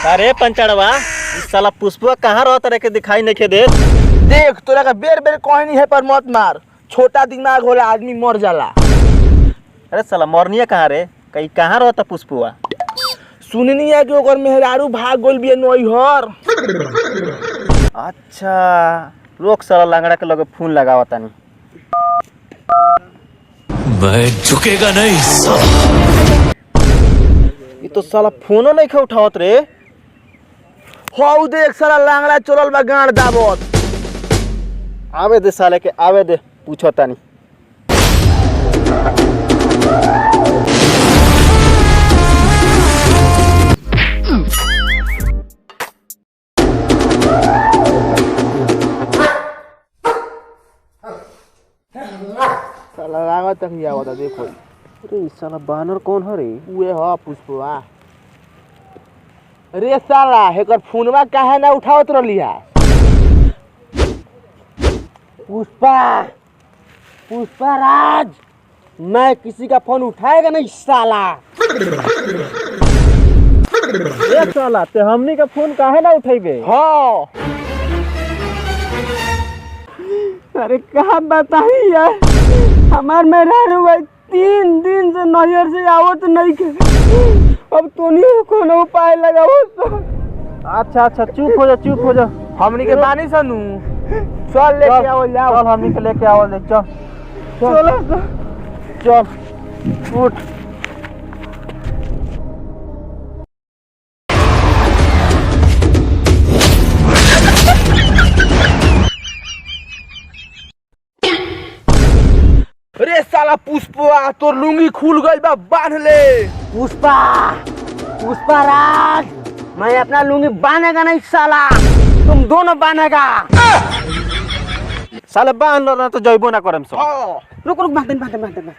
अरे पंचड़वा, इस साला पुष्पवा कहाँ रहता रे के दिखाई नहीं के देत। देख तोरा का बेर बेर कहनी है पर मत मार, छोटा दिमाग होला आदमी मर जाला। अरे साला मरनिया कहाँ रे, कहीं कहाँ रहता पुष्पवा? सुननी है कि ओकर मेहरारू भाग गोल बिया नैहर। अच्छा रोक साला लंगड़ा के लगे फोन लगावा तानी। मैं झुकेगा नहीं साला। ये तो साला फोनो नहीं खे उठावत रे। हौ देख साला लांगड़ा चलल बा गांड दाबत। आवे दे साले के, आवे दे, पूछो तानी। साला लांगड़ा तक ही आवता देखो। अरे ई साला बानर कौन है रे? उहे ह पुष्पवा। रे साला एकर फोनवा काहे ना उठावत रहलिहा? पुष्पा, पुष्पा राज, मैं किसी का फोन उठाएगा नहीं साला। ए साला ते हमनी का फोन काहे ना उठैबे? हाँ। अरे कहाँ बताई यार, हमार मेहरारू भाई 3 दिन से नैहर से आवत नहीं के, अब तो नहीं कोनो उपाय लगाओ तो। अच्छा अच्छा चुप हो जा, चुप हो जा। हमनी के बानी सनू, चल लेके आओ जाओ। चल हमनी के लेके आवल दे, चल चलो चल उठ। रे साला पुष्पवा तोर लुंगी खुल गइल बा, बांध ले। पुष्पा, पुष्पा राज, मैं अपना लुंगी बांधेगा नहीं साला, तुम दोनों बांधेगा। साले बांध लो ना तो जइबो ना करम सो। हाँ। रुक रुक, बांध बांध बांध बांध।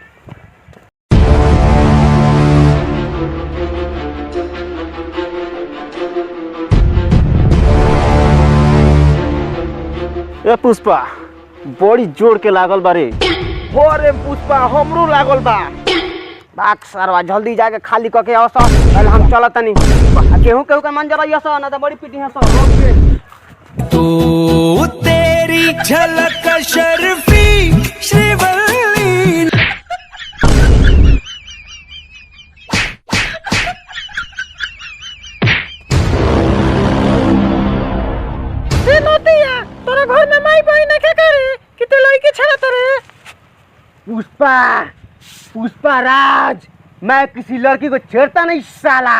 ए पुष्पा बड़ी जोर के लागल बारे। हो रे पुष्पा हमरो लागल बा। बाक सरवा जल्दी जाके खाली क के आवस, पहले हम चलत तनी। केहू केहू के मन जरा यस ना त बड़ी पीटी हस। तो तेरी झलक शर्फी श्रीवल्ली। ए नतिया, तोरा घर में माई बहिन के करे कि ते लइके छेड़ा तरे? पुष्पा, पुष्पा राज, मैं किसी लड़की को छेड़ता नहीं साला।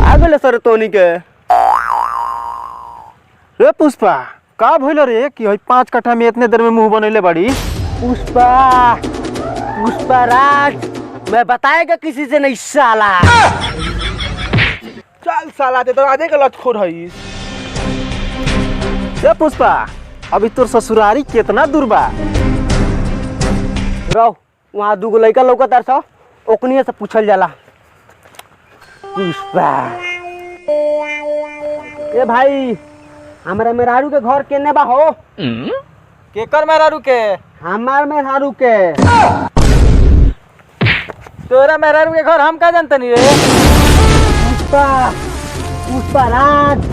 आ गेले सर तोनी के। रे पुष्पा का भइल रे कि हई 5 कट्ठा में इतने देर में मुंह बनैले बाड़ी? पुष्पा, पुष्पा राज, मैं बताएगा किसी से नहीं साला। चल साला ते तो आधे के लतखोर हईस। ए पुष्पा अभी तोर ससुरारी केतना दूर बा? रहो वहाँ दूगो लड़का लौकतार स, ओकनिए से पूछल जाला। पुष्पा, ए भाई हमरा मेहरारू के घर केने बा हो? केकर मेहरारू के? हमार मेहरारू के। तोरा मेहरारू के घर हम का जानतनी रे? पुष्पा, पुष्पा राज,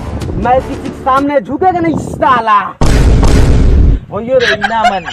मैं किसी के सामने झुकेगा नहीं साला। होइयो रे ना मन।